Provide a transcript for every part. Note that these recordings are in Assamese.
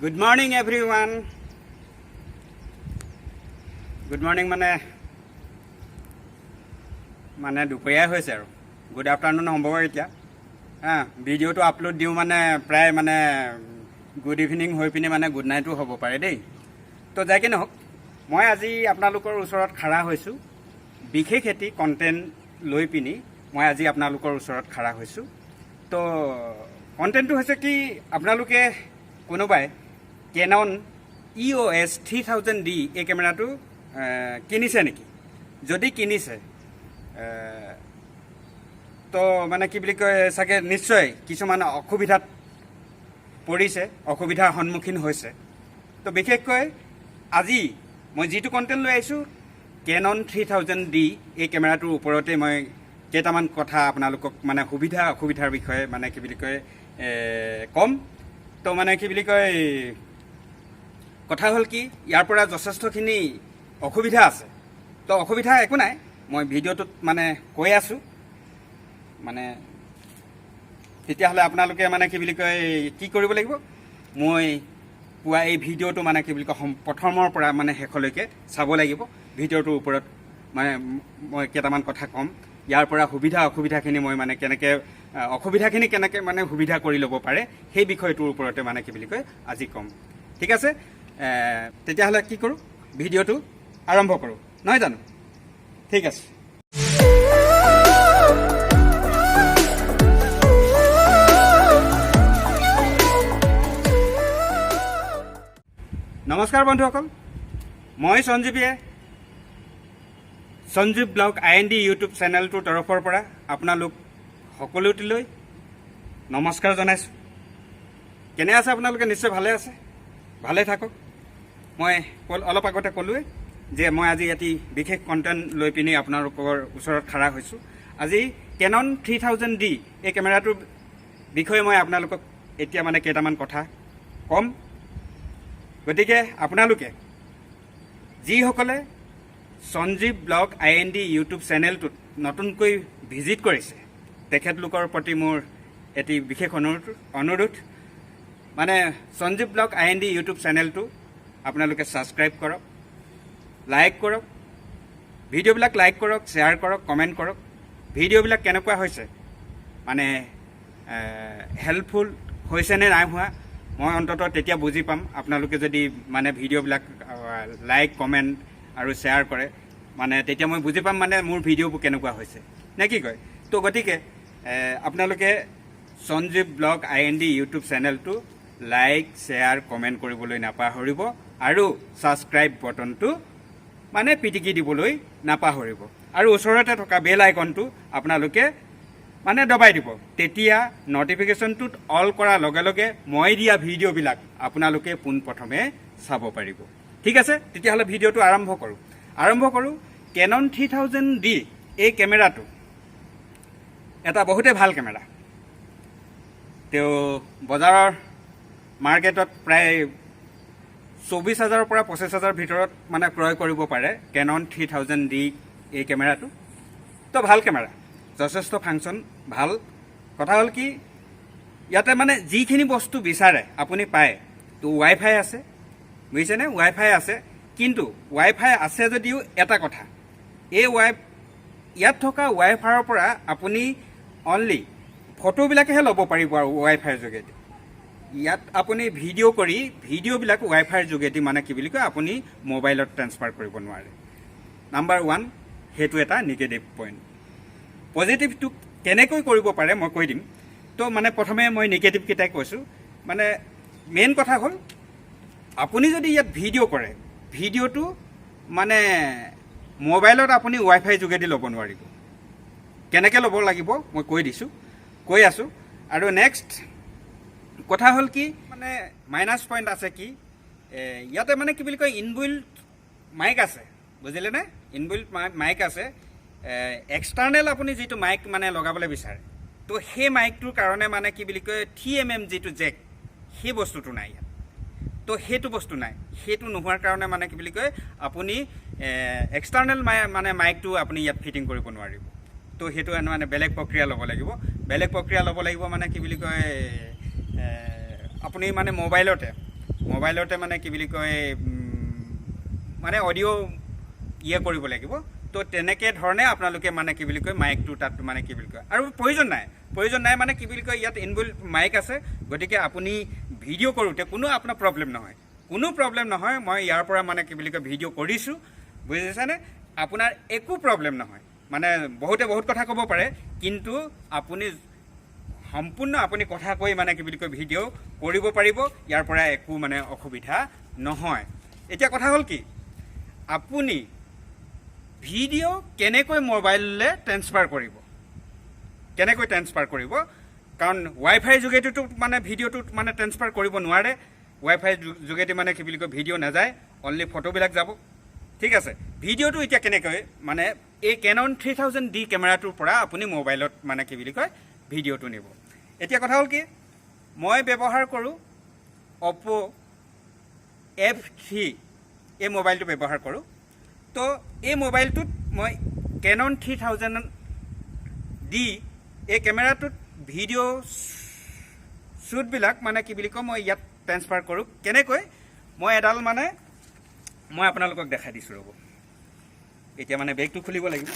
Good morning, everyone. Good morning মানে দুপৰীয়াই হৈছে আৰু গুড আফটাৰনুন হ'ব এতিয়া। হা, ভিডিঅ'টো আপলোড দিওঁ মানে প্ৰায় মানে গুড ইভিনিং হৈ পিনি মানে গুড নাইটো হ'ব পাৰে দেই। তো যাইকে নহওক, মই আজি আপোনালোকৰ ওচৰত খাৰা হৈছোঁ বিশেষ এটি কণ্টেণ্ট লৈ পিনি। মই আজি আপোনালোকৰ ওচৰত খাৰা হৈছোঁ। তো কণ্টেণ্টটো হৈছে কি, আপোনালোকে কোনোবাই কেনন ইঅ'এছ 3000 ডি এই কেমেৰাটো কিনিছে নেকি? যদি কিনিছে, তো মানে কি বুলি কয়, চাগে নিশ্চয় কিছুমান অসুবিধাত পৰিছে, অসুবিধাৰ সন্মুখীন হৈছে। তো বিশেষকৈ আজি মই যিটো কণ্টেণ্ট লৈ আহিছোঁ, কেনন 3000 ডি এই কেমেৰাটোৰ ওপৰতে মই কেইটামান কথা আপোনালোকক মানে সুবিধা অসুবিধাৰ বিষয়ে মানে কি বুলি কয় ক'ম। তো মানে কি বুলি কয়, কথা হ'ল কি, ইয়াৰ পৰা যথেষ্টখিনি অসুবিধা আছে। তো অসুবিধা একো নাই, মই ভিডিঅ'টোত মানে কৈ আছোঁ। মানে তেতিয়াহ'লে আপোনালোকে মানে কি বুলি কয়, কি কৰিব লাগিব, মই পোৱা এই ভিডিঅ'টো মানে কি বুলি কয় প্ৰথমৰ পৰা মানে শেষলৈকে চাব লাগিব। ভিডিঅ'টোৰ ওপৰত মানে মই কেইটামান কথা ক'ম। ইয়াৰ পৰা সুবিধা অসুবিধাখিনি মই মানে কেনেকৈ অসুবিধাখিনি কেনেকৈ মানে সুবিধা কৰি ল'ব পাৰে, সেই বিষয়টোৰ ওপৰতে মানে কি বুলি কয় আজি ক'ম। ঠিক আছে, তেতিয়াহ'লে কি কৰোঁ, ভিডিঅ'টো আৰম্ভ কৰোঁ, নহয় জানো? ঠিক আছে। নমস্কাৰ বন্ধুসকল, মই সঞ্জীৱীয়ে সঞ্জীৱ ব্লগ আইএনডি ইউটিউব চেনেলটোৰ তৰফৰ পৰা আপোনালোক সকলোটিলৈ নমস্কাৰ জনাইছোঁ। কেনে আছে আপোনালোকে? নিশ্চয় ভালে আছে, ভালে থাকক। মই অলপ আগতে ক'লোৱে যে মই আজি এটি বিশেষ কণ্টেণ্ট লৈ পিনি আপোনালোকৰ ওচৰত খাৰা হৈছোঁ। আজি কেনন 3000 ডি এই কেমেৰাটোৰ বিষয়ে মই আপোনালোকক এতিয়া মানে কেইটামান কথা ক'ম। গতিকে আপোনালোকে যিসকলে সঞ্জীৱ ব্লগ আইএনডি ইউটিউব চেনেলটোত নতুনকৈ ভিজিট কৰিছে, তেখেতলোকৰ প্ৰতি মোৰ এটি বিশেষ অনুৰোধ, মানে সঞ্জীৱ ব্লগ আইএনডি ইউটিউব চেনেলটো আপোনালোকে ছাবস্ক্ৰাইব কৰক, লাইক কৰক, ভিডিঅ'বিলাক লাইক কৰক, শ্বেয়াৰ কৰক, কমেণ্ট কৰক। ভিডিঅ'বিলাক কেনেকুৱা হৈছে, মানে হেল্পফুল হৈছেনে নাই হোৱা, মই অন্ততঃ তেতিয়া বুজি পাম। আপোনালোকে যদি মানে ভিডিঅ'বিলাক লাইক, কমেণ্ট আৰু শ্বেয়াৰ কৰে, মানে তেতিয়া মই বুজি পাম মানে মোৰ ভিডিঅ'বোৰ কেনেকুৱা হৈছে, নে কি কয়? তো গতিকে আপোনালোকে সঞ্জীৱ ব্লগ আইএনডি ইউটিউব চেনেলটো লাইক, শ্বেয়াৰ, কমেণ্ট কৰিবলৈ নাপাহৰিব আৰু ছাবস্ক্ৰাইব বটনটো মানে পিটিকি দিবলৈ নাপাহৰিব আৰু ওচৰতে থকা বেল আইকনটো আপোনালোকে মানে দবাই দিব। তেতিয়া নটিফিকেশ্যনটোত অল কৰাৰ লগে লগে মই দিয়া ভিডিঅ'বিলাক আপোনালোকে পোনপ্ৰথমে চাব পাৰিব। ঠিক আছে, তেতিয়াহ'লে ভিডিঅ'টো আৰম্ভ কৰোঁ। আৰম্ভ কৰোঁ। কেনন 3000 ডি এই কেমেৰাটো এটা বহুতেই ভাল কেমেৰা। তেওঁ বজাৰৰ মাৰ্কেটত প্ৰায় 24 হাজাৰৰ পৰা 25 হাজাৰ ভিতৰত মানে ক্ৰয় কৰিব পাৰে কেনন 3000 ডি এই কেমেৰাটো। তো ভাল কেমেৰা, যথেষ্ট ফাংচন ভাল। কথা হ'ল কি, ইয়াতে মানে যিখিনি বস্তু বিচাৰে আপুনি পায়। তো ৱাইফাই আছে, বুজিছেনে? ৱাইফাই আছে, কিন্তু ৱাইফাই আছে যদিও এটা কথা, এই ইয়াত থকা ৱাইফাইৰ পৰা আপুনি অনলি ফটোবিলাকেহে ল'ব পাৰিব আৰু ৱাইফাইৰ যোগেদি। ইয়াত আপুনি ভিডিঅ' কৰি ভিডিঅ'বিলাক ৱাইফাইৰ যোগেদি মানে কি বুলি কয়, আপুনি মোবাইলত ট্ৰেন্সফাৰ কৰিব নোৱাৰে। নাম্বাৰ ওৱান সেইটো এটা নিগেটিভ পইণ্ট। পজিটিভটো কেনেকৈ কৰিব পাৰে মই কৈ দিম। তো মানে প্ৰথমে মই নিগেটিভকেইটাই কৈছোঁ। মানে মেইন কথা হ'ল, আপুনি যদি ইয়াত ভিডিঅ' কৰে, ভিডিঅ'টো মানে মোবাইলত আপুনি ৱাইফাই যোগেদি ল'ব নোৱাৰিব। কেনেকৈ ল'ব লাগিব মই কৈ দিছোঁ, কৈ আছোঁ। আৰু নেক্সট কথা হ'ল কি, মানে মাইনাছ পইণ্ট আছে কি, ইয়াতে মানে কি বুলি কয়, ইনবিল্ট মাইক আছে, বুজিলেনে? ইনবিল্ট মাইক আছে। এক্সটাৰ্নেল আপুনি যিটো মাইক মানে লগাবলৈ বিচাৰে, তো সেই মাইকটোৰ কাৰণে মানে কি বুলি কয়, 3 এমএম যিটো জেক, সেই বস্তুটো নাই ইয়াত। তো সেইটো বস্তু নাই। সেইটো নোহোৱাৰ কাৰণে মানে কি বুলি কয়, আপুনি এক্সটাৰ্নেল মানে মাইকটো আপুনি ইয়াত ফিটিং কৰিব নোৱাৰিব। তো সেইটো মানে বেলেগ প্ৰক্ৰিয়া ল'ব লাগিব। বেলেগ প্ৰক্ৰিয়া ল'ব লাগিব মানে কি বুলি কয়, আপুনি মানে মোবাইলতে মোবাইলতে মানে কি বুলি কয় মানে অডিঅ' ইয়ে কৰিব লাগিব। তো তেনেকৈ ধৰণে আপোনালোকে মানে কি বুলি কয় মাইকটো তাত মানে কি বুলি কয় আৰু প্ৰয়োজন নাই, প্ৰয়োজন নাই মানে কি বুলি কয় ইয়াত ইনবিল্ট মাইক আছে, গতিকে আপুনি ভিডিঅ' কৰোঁতে কোনো আপোনাৰ প্ৰব্লেম নহয়, কোনো প্ৰব্লেম নহয়। মই ইয়াৰ পৰা মানে কি বুলি কয় ভিডিঅ' কৰিছোঁ, বুজিছেনে? আপোনাৰ একো প্ৰব্লেম নহয়। মানে বহুতে বহুত কথা ক'ব পাৰে, কিন্তু আপুনি সম্পূৰ্ণ আপুনি কথা কৈ মানে কি বুলি কয় ভিডিঅ' কৰিব পাৰিব, ইয়াৰ পৰা একো মানে অসুবিধা নহয়। এতিয়া কথা হ'ল কি, আপুনি ভিডিঅ' কেনেকৈ মোবাইললৈ ট্ৰেন্সফাৰ কৰিব, কেনেকৈ ট্ৰেন্সফাৰ কৰিব? কাৰণ ৱাইফাইৰ যোগেদিতো মানে ভিডিঅ'টো মানে ট্ৰেন্সফাৰ কৰিব নোৱাৰে, ৱাইফাইৰ যোগেদি মানে কি বুলি কয় ভিডিঅ' নাযায়, অনলি ফটোবিলাক যাব। ঠিক আছে, ভিডিঅ'টো এতিয়া কেনেকৈ মানে এই কেনন 3000D কেমেৰাটোৰ পৰা আপুনি মোবাইলত মানে কি বুলি কয় ভিডিঅ'টো নিব। এতিয়া কথা হ'ল কি, মই ব্যৱহাৰ কৰোঁ অপ' F3, এই মোবাইলটো ব্যৱহাৰ কৰোঁ। তো এই মোবাইলটোত মই কেনন 3000D এই কেমেৰাটোত ভিডিঅ' শ্বুটবিলাক মানে কি বুলি কয় মই ইয়াত ট্ৰেন্সফাৰ কৰোঁ। কেনেকৈ, মই এডাল মানে মই আপোনালোকক দেখাই দিছোঁ, ৰ'ব। এতিয়া মানে বেগটো খুলিব লাগিব।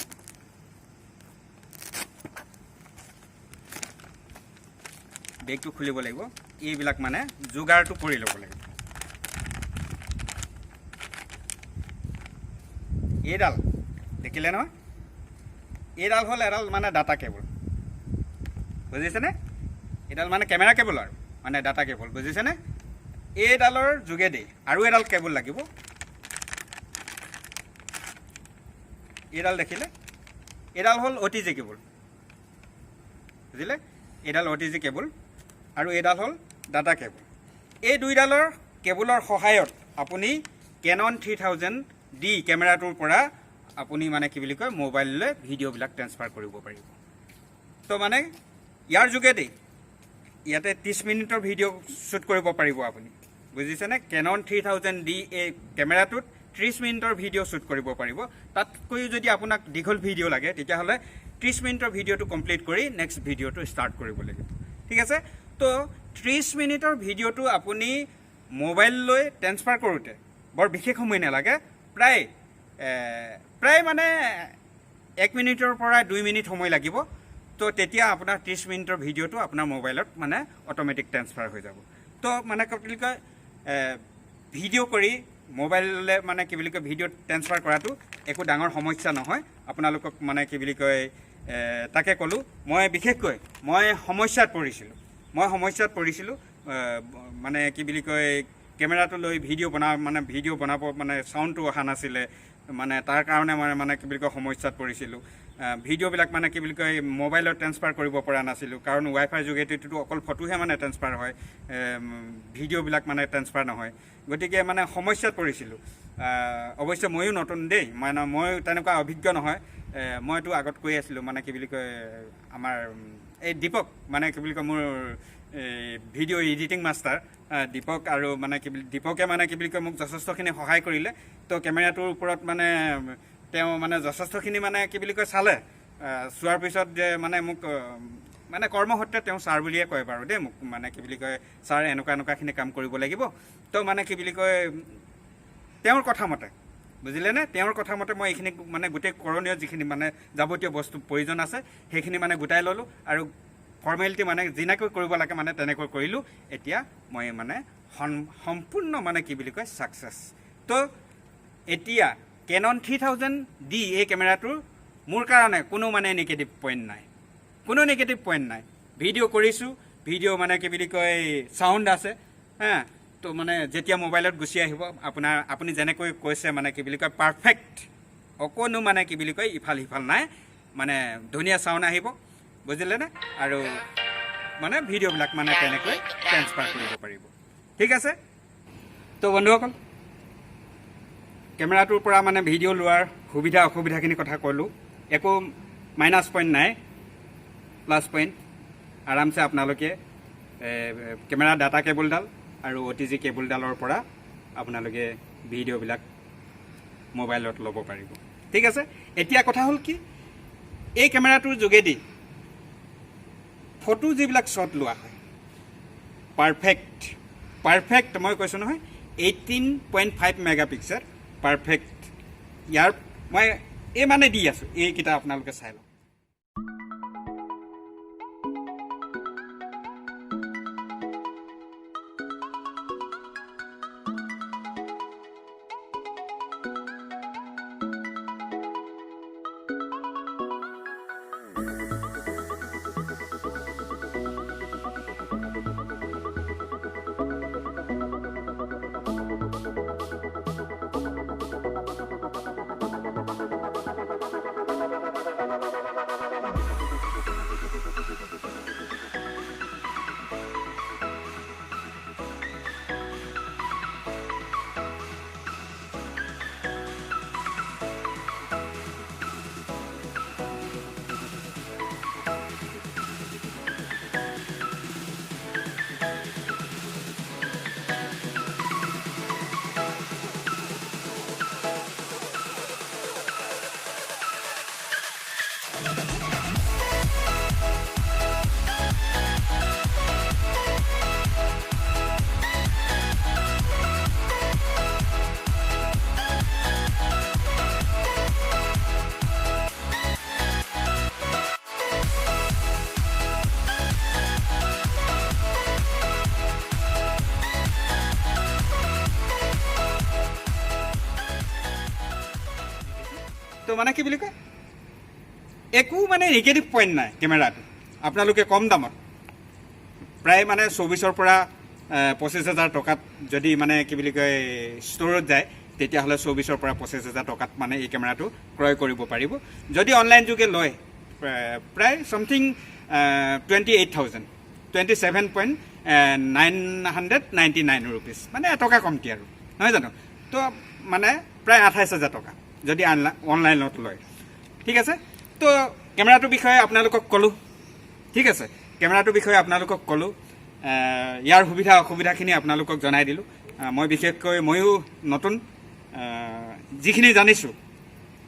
বেগটো খুলিব লাগিব, এইবিলাক মানে যোগাৰটো কৰি ল'ব লাগিব। এইডাল দেখিলে নহয়, এইডাল হ'ল এডাল মানে ডাটা কেবল, বুজিছেনে? এইডাল মানে কেমেৰা কেবল আৰু মানে ডাটা কেবল, বুজিছেনে? এইডালৰ যোগেদি আৰু এডাল কেবল লাগিব। এইডাল দেখিলে, এইডাল হ'ল অ' টি জি কেবল, বুজিলে? এইডাল অ' টি জি কেবল আৰু এইডাল হ'ল ডাটা কেবল। এই দুইডালৰ কেবলৰ সহায়ত আপুনি কেনন 3000D কেমেৰাটোৰ পৰা আপুনি মানে কি বুলি কয় মোবাইললৈ ভিডিঅ'বিলাক ট্ৰেন্সফাৰ কৰিব পাৰিব। তো মানে ইয়াৰ যোগেদি ইয়াতে 30 মিনিটৰ ভিডিঅ' শ্বুট কৰিব পাৰিব আপুনি, বুজিছেনে? কেনন 3000D এই কেমেৰাটোত 30 মিনিটৰ ভিডিঅ' শ্বুট কৰিব পাৰিব। তাতকৈও যদি আপোনাক দীঘল ভিডিঅ' লাগে তেতিয়াহ'লে 30 মিনিটৰ ভিডিঅ'টো কমপ্লিট কৰি নেক্সট ভিডিঅ'টো ষ্টাৰ্ট কৰিব লাগিব, ঠিক আছে? তো 30 মিনিটৰ ভিডিঅ'টো আপুনি মোবাইললৈ ট্ৰেন্সফাৰ কৰোঁতে বৰ বিশেষ সময় নালাগে, প্ৰায় মানে 1 মিনিটৰ পৰা 2 মিনিট সময় লাগিব। তো তেতিয়া আপোনাৰ 30 মিনিটৰ ভিডিঅ'টো আপোনাৰ মোবাইলত মানে অট'মেটিক ট্ৰেন্সফাৰ হৈ যাব। তো মানে কি বুলি কয় ভিডিঅ' কৰি মোবাইললৈ মানে কি বুলি কয় ভিডিঅ' ট্ৰেন্সফাৰ কৰাটো একো ডাঙৰ সমস্যা নহয়। আপোনালোকক মানে কি বুলি কয় তাকে ক'লোঁ, মই বিশেষকৈ মই সমস্যাত পৰিছিলোঁ, মই সমস্যাত পৰিছিলোঁ, মানে কি বুলি কয় কেমেৰাটো লৈ ভিডিঅ' বনা মানে ভিডিঅ' বনাব মানে চাউণ্ডটো অহা নাছিলে, মানে তাৰ কাৰণে মই মানে কি বুলি কয় সমস্যাত পৰিছিলোঁ। ভিডিঅ'বিলাক মানে কি বুলি কয় মোবাইলত ট্ৰেন্সফাৰ কৰিব পৰা নাছিলোঁ, কাৰণ ৱাইফাই যোগেদিতো অকল ফটোহে মানে ট্ৰেন্সফাৰ হয়, ভিডিঅ'বিলাক মানে ট্ৰেন্সফাৰ নহয়, গতিকে মানে সমস্যাত পৰিছিলোঁ। অৱশ্যে ময়ো নতুন দেই, মানে ময়ো তেনেকুৱা অভিজ্ঞ নহয়। মইতো আগত কৈ আছিলোঁ মানে কি বুলি কয় আমাৰ এই দীপক মানে কি বুলি কয় মোৰ এই ভিডিঅ' এডিটিং মাষ্টাৰ দীপক আৰু মানে কি বুলি দীপকে মানে কি বুলি কয় মোক যথেষ্টখিনি সহায় কৰিলে। তো কেমেৰাটোৰ ওপৰত মানে তেওঁ মানে যথেষ্টখিনি মানে কি বুলি কয় চালে, চোৱাৰ পিছত যে মানে মোক মানে কৰ্মসূত্ৰে তেওঁ ছাৰ বুলিয়ে কয় বাৰু দেই, মোক মানে কি বুলি কয় ছাৰ এনেকুৱা এনেকুৱাখিনি কাম কৰিব লাগিব। তো মানে কি বুলি কয় তেওঁৰ কথা মতে, বুজিলেনে, তেওঁৰ কথা মতে মই এইখিনি মানে গোটেই কৰণীয় যিখিনি মানে যাৱতীয় বস্তু প্ৰয়োজন আছে সেইখিনি মানে গোটাই ল'লোঁ আৰু ফৰ্মেলিটি মানে যেনেকৈ কৰিব লাগে মানে তেনেকৈ কৰিলোঁ। এতিয়া মই মানে সম্পূৰ্ণ মানে কি বুলি কয় ছাকচেছ। তো এতিয়া কেনন 3000D এই কেমেৰাটোৰ মোৰ কাৰণে কোনো মানে নিগেটিভ পইণ্ট নাই, কোনো নিগেটিভ পইণ্ট নাই। ভিডিঅ' কৰিছোঁ, ভিডিঅ' মানে কি বুলি কয় চাউণ্ড আছে, হা, তো মানে যেতিয়া মোবাইলত গুচি আহিব আপোনাৰ, আপুনি যেনেকৈ কৈছে মানে কি বুলি কয় পাৰফেক্ট, অকণো মানে কি বুলি কয় ইফাল সিফাল নাই, মানে ধুনীয়া চাউণ্ড আহিব, বুজিলেনে? আৰু মানে ভিডিঅ'বিলাক মানে তেনেকৈ ট্ৰেন্সফাৰ কৰিব পাৰিব, ঠিক আছে? তো বন্ধুসকল, কেমেৰাটোৰ পৰা মানে ভিডিঅ' লোৱাৰ সুবিধা অসুবিধাখিনি কথা ক'লোঁ, একো মাইনাছ পইণ্ট নাই, প্লাছ পইণ্ট। আৰামছে আপোনালোকে কেমেৰা ডাটা কেবুলডাল আৰু অ' টি জি কেবুলডালৰ পৰা আপোনালোকে ভিডিঅ'বিলাক মোবাইলত ল'ব পাৰিব, ঠিক আছে? এতিয়া কথা হ'ল কি, এই কেমেৰাটোৰ যোগেদি ফটো যিবিলাক শ্বট লোৱা হয় পাৰফেক্ট, পাৰফেক্ট। মই কৈছোঁ নহয়, 18.5 mega pixel perfect. ইয়াৰ মই এই মানে দি আছোঁ, এইকেইটা আপোনালোকে চাই লওক। তো মানে কি বুলি কয়, একো মানে নিগেটিভ পইণ্ট নাই কেমেৰাটো। আপোনালোকে কম দামত প্ৰায় মানে 24ৰ পৰা 25 হাজাৰ টকাত যদি মানে কি বুলি কয় ষ্ট'ৰত যায়, তেতিয়াহ'লে 24ৰ পৰা 25 হাজাৰ টকাত মানে এই কেমেৰাটো ক্ৰয় কৰিব পাৰিব। যদি অনলাইন যোগে লয়, প্ৰায় something 28,000, 27.999 rupees, মানে এটকা কমতি আৰু, নহয় জানো? তো মানে প্ৰায় 28 হাজাৰ টকা যদি অনলাইনত লয়। ঠিক আছে। তো কেমেৰাটোৰ বিষয়ে আপোনালোকক ক'লোঁ। ঠিক আছে, কেমেৰাটোৰ বিষয়ে আপোনালোকক ক'লোঁ, ইয়াৰ সুবিধা অসুবিধাখিনি আপোনালোকক জনাই দিলোঁ। মই বিশেষকৈ ময়ো নতুন, যিখিনি জানিছোঁ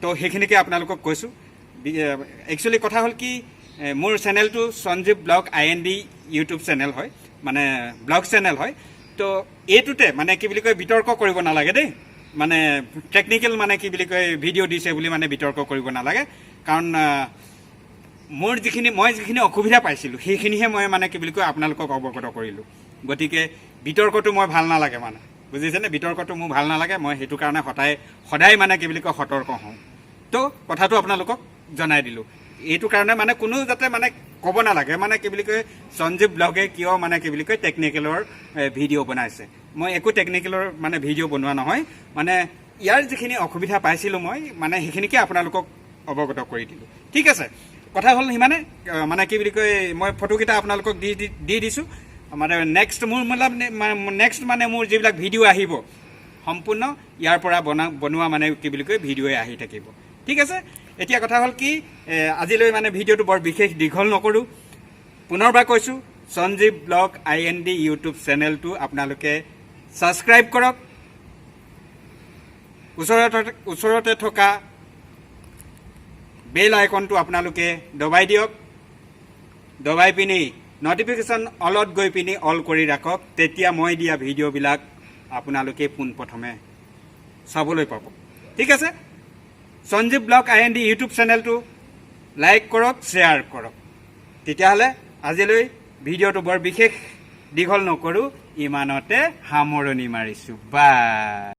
তো সেইখিনিকে আপোনালোকক কৈছোঁ। একচুৱেলি কথা হ'ল কি, মোৰ চেনেলটো Sanjeev blog I N D YouTube channel হয়, মানে ব্লগ চেনেল হয়। তো এইটোতে মানে কি বুলি কয় বিতৰ্ক কৰিব নালাগে দেই। মানে টেকনিকেল মানে কি বুলি কয় ভিডিঅ' দিছে বুলি মানে বিতৰ্ক কৰিব নালাগে, কাৰণ মই যিখিনি অসুবিধা পাইছিলোঁ, সেইখিনিহে মই মানে কি বুলি কয় আপোনালোকক অৱগত কৰিলোঁ। গতিকে বিতৰ্কটো মই ভাল নালাগে, মানে বুজিছেনে? বিতৰ্কটো মোৰ ভাল নালাগে। মই সেইটো কাৰণে সদায় সদায় মানে কি বুলি কয় সতৰ্ক হওঁ। তো কথাটো আপোনালোকক জনাই দিলোঁ এইটো কাৰণে, মানে কোনো যাতে মানে ক'ব নালাগে, মানে কি বুলি কয় সঞ্জীৱ ব্লগে কিয় মানে কি বুলি কয় টেকনিকেলৰ ভিডিঅ' বনাইছে। মই একো টেকনিকেলৰ মানে ভিডিঅ' বনোৱা নহয়। মানে ইয়াৰ যিখিনি অসুবিধা পাইছিলোঁ মই, মানে সেইখিনিকে আপোনালোকক অৱগত কৰি দিলোঁ। ঠিক আছে, কথা হ'ল সিমানে। মানে কি বুলি কয় মই ফটোকেইটা আপোনালোকক দি দিছোঁ। মানে নেক্সট মোৰ নেক্সট মানে মোৰ যিবিলাক ভিডিঅ' আহিব, সম্পূৰ্ণ ইয়াৰ পৰা বনোৱা মানে কি বুলি কয় ভিডিঅ'ই আহি থাকিব। ঠিক আছে, এতিয়া কথা হ'ল কি, আজিলৈ মানে ভিডিঅ'টো বৰ বিশেষ দীঘল নকৰোঁ। পুনৰবাৰ কৈছোঁ, সঞ্জীৱ ব্লগ আইএনডি ইউটিউব চেনেলটো আপোনালোকে ছাবস্ক্ৰাইব কৰক, ওচৰতে থকা বেল আইকনটো আপোনালোকে দবাই দিয়ক। দবাই পিনি নটিফিকেশ্যন অলত গৈ পিনি অল কৰি ৰাখক, তেতিয়া মই দিয়া ভিডিঅ'বিলাক আপোনালোকে পোনপ্ৰথমে চাবলৈ পাব। ঠিক আছে, সঞ্জীৱ ব্লগ আইএনডি ইউটিউব চেনেলটো লাইক কৰক, শ্বেয়াৰ কৰক। তেতিয়াহ'লে আজিলৈ ভিডিঅ'টো বৰ বিশেষ দীঘল নকৰোঁ, ইমানতে সামৰণি মাৰিছোঁ। বাই।